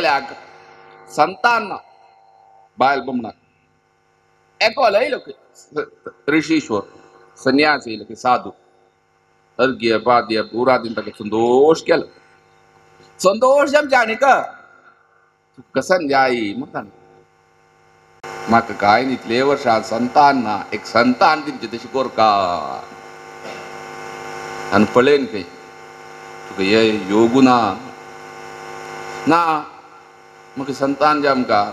चेल्याक संतान ना बायल बमणाक एकल येयलो ऋषीश्वर संन्यास येयलो की साधू अर्घ्य पाद्य पुरा दिन ताका संतोष केलो संतोष जमच्या आनी का कसन जाई म्हणटा म्हाका काय न्ही इतले वर्सां संतान ना एक संतान दिवचें तशें कोरका आनी पळयन खंय तुका हे योगू ना ना म्हाका संतान जाय आमकां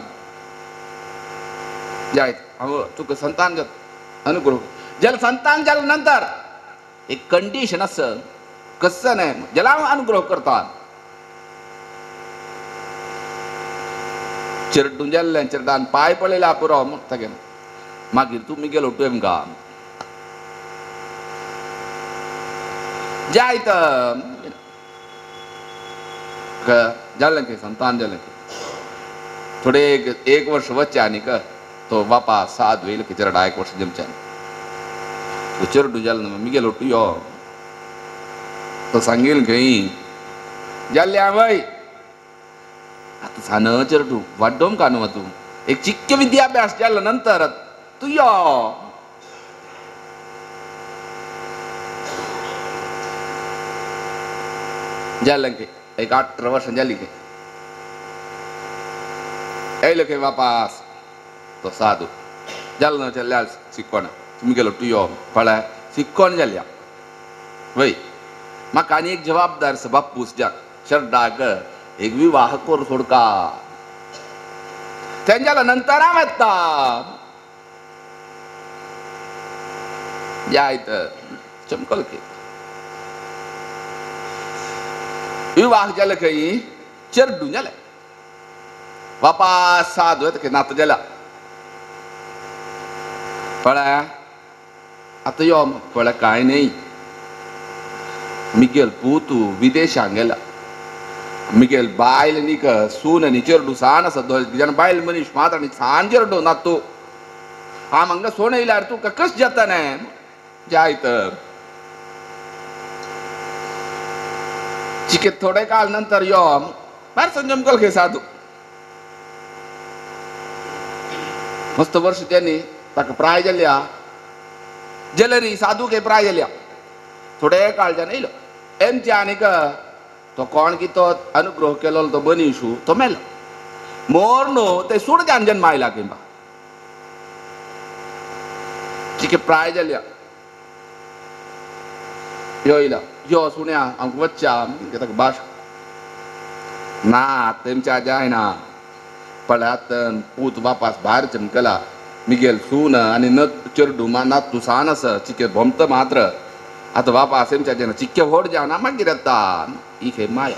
जायत हांव तुका संतान जाता अनुग्रह जाल्यार संतान जाल्या नंतर एक कंडिशन आसा कसं न्हय जाल्यार हांव अनुग्रह करता चिरडून जाल्लें चिरडान पांय पळयला पुरो म्हणटा गेलो मागीर तूं मिगेलो तुवें जायत जालें की संतान जालें थोडे एक वर्ष वच्चें आनीक तो बापा साधू येयलो की चिरडा एक वर्ष जमच्यान चिरडू जालें मिगेलो तूं यो तो सांगील खंय जाल्लें हांव आतां सान चेरडू वाड्डोम का न्हू तूं एक चिक्के विद्याभ्यास जाल्या नंतर तूं यो जालें खंय एक 18 वर्सां जालीं खंय येयलो खंय वापास तो साधू जालो ना चेल्या शिकवण तुमी गेलो तूं यो पळय शिकवण जाल्या वय म्हाका आनी एक जबाबदार आसा बापूस जा शर्डाक एक विवाह कर सोडका तेंच्याला नंतर हांव येता जायत चमकल की विवाह जाले खंय चेरडू जालें वापास साधू येता खंय नात जाल्या पळय आतां यो पळय कांय न्हय मिगेल पूत विदेशांत गेला मिगेल बायल न्ही सून आनी चेरडू सान आसा दोग बायल मनीस मात आनी सान चेरडू ना तूं हांव हांगा सोण येयल्यार तुका कशें जाता न्हय जायत चिके थोडे काळ नंतर यो भायर संजमकल खंय साधू मस्त वर्ष त्यांनी ताका प्राय जाल्या ज्वेलरी साधू खंय प्राय जाल्या थोडे काळ जावन येयलो एमचे आनीक तो कोण की तो अनुग्रह केलो तो मनीशू तो मेलो मोर न्हू ते सूड जान जन्म आयला किंवा चिके प्राय जाल्या यो येयला यो सुण्या आमकां वच्च्या ताका भाश ना तेमच्या जायना पळयात पूत वापास भायर चमकला मिगेल सून आनी न चेरडू मा ना तूं सान आसा चिके भोमत मात्र आतां वापास तेमच्या जायना चिक्के व्हड जायना मागीर येता ही खंय माया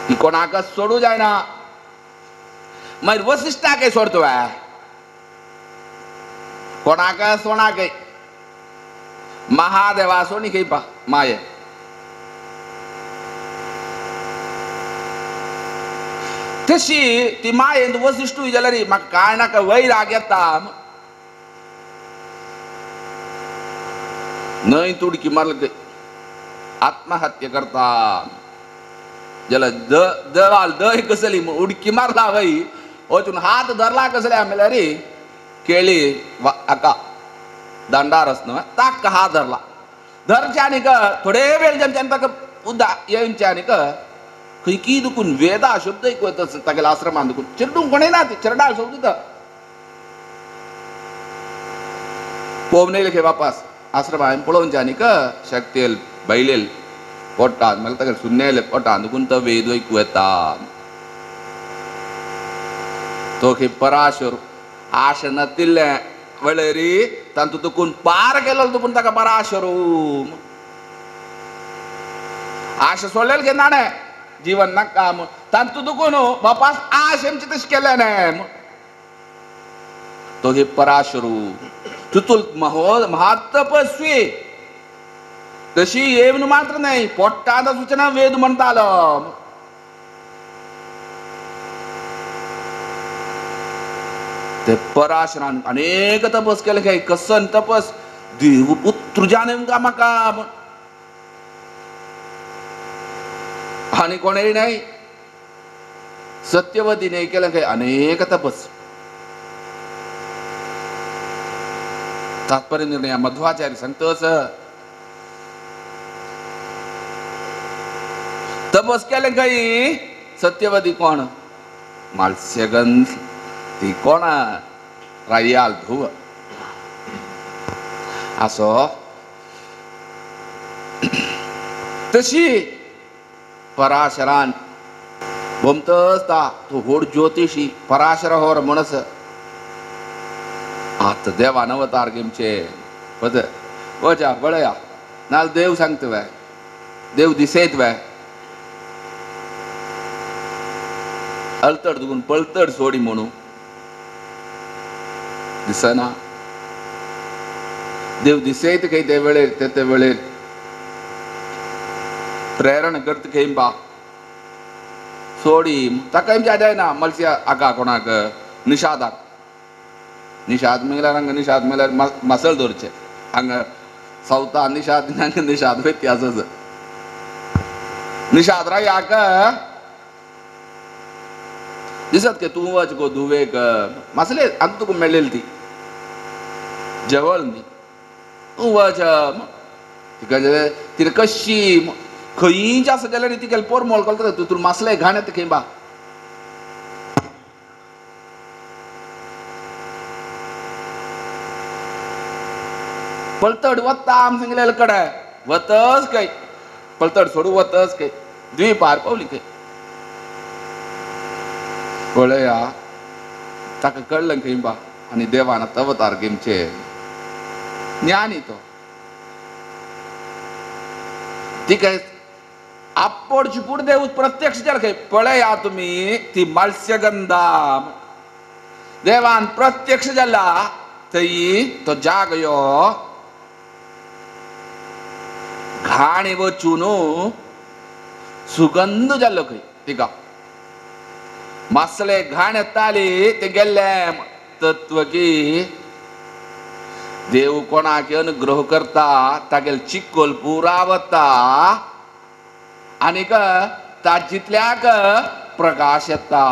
ही कोणाक सोडू जायना मागीर वसिश्ठाकय सोड तुवें कोणाक सोणाकय महादेवा सोणी खंय पा माये तशी ती मायेन वसिश्ठूय जाल्यार म्हाका कांय नाका वैराग येता न्हंय तुडकी मारली आत्महत्या करता जाल्यार दवाल दय कसली उडकी मारला वय वचून हात धरला कसले म्हणल्यार केळी हाका दांडार आस न्हय ताका हात धरला धरचे आनीक थोडे वेळ जमचे ताका उदा येवचे आनीक खंय की दुखून वेदा शब्द ऐकू येता तागेल्या आश्रमान दुखून चिरडूंक कोणय ना ती चिरडाळ सोदता पळोवन येयले खंय वापास आश्रम हांवें पळोवचें आनीक शक्तेल बैलेल पोटान मागीर ताका सुन्नेले पोटान दुखून तो वेद ऐकू येता तो खंय पराशर आशा नातिल्लें वळेरी तांतू दुखून पार केलो दुखून ताका पराशर आशा सोडलेल घे नाणे जीवन नाका तांतू दुखून बापास आश आमची तशें केलें न्हय तो हे पराशरू तुतुल महातपस्वी तशी येवन मात्र नाही पोटांत सूचना वेद म्हणतालो ते पराशरान अनेक तपस केले काय कसन तपस देव पुत्र जाने का म्हाका आनी कोणय नाही सत्यवतीने केलं काही अनेक तपस. तात्पर्य निर्णय मध्वाचार्य सांगतोच तपस केलं काही सत्यवती कोण मात्स्यगंध ती कोण रायाल धुव असो तशी पराशरान बोमतच ता तो होड ज्योतिषी पराशर होर म्हणस आता देवान अवतार घेमचे पद वजा बळया नाल देव सांगत वय देव दिसेत वय अलतड दुगून पलतड सोडी म्हणू दिसना देव दिसेत काही ते वेळेर ते ते वेळेर प्रेरण करत खंय बा सोडी ताका जायना मलस्या आका कोणाक निषादाक निषाद मेल्यार हांगा निषाद मेल्यार मासल दवरचे हांगा सावता निषाद हांगा निषाद व्यत्यास निषाद राय आका दिसत के तूं वच गो धुवेक मासले आतां तुका मेळ्ळेली ती जवळ न्ही तूं वच तिका तिका कशी खंयच आसा जाल्यार तिका पोरमोल कळटा तूं तुला मासले घाण येता खंय बा पलतड वता आम सांगलेले कडे वतच काय पलतड सोडू वतच काय द्वीपार पावली खंय पळया ताका कळ्ळें खंय बा आनी देवान अवतार घेवचे ज्ञानी तो तिका आपोड चिपूड देव प्रत्यक्ष जालें खंय पळया तुमी ती मत्स्यगंधा देवान प्रत्यक्ष जाला थंय तो जाग यो घाण वचून सुगंध जाल्लो खंय तिका मासले घाण येताली ते गेल्ले तत्व की देव कोणाक अनुग्रह करता तागेल चिकोल पुरा वता आनीक ताजितल्याक प्रकाश येता.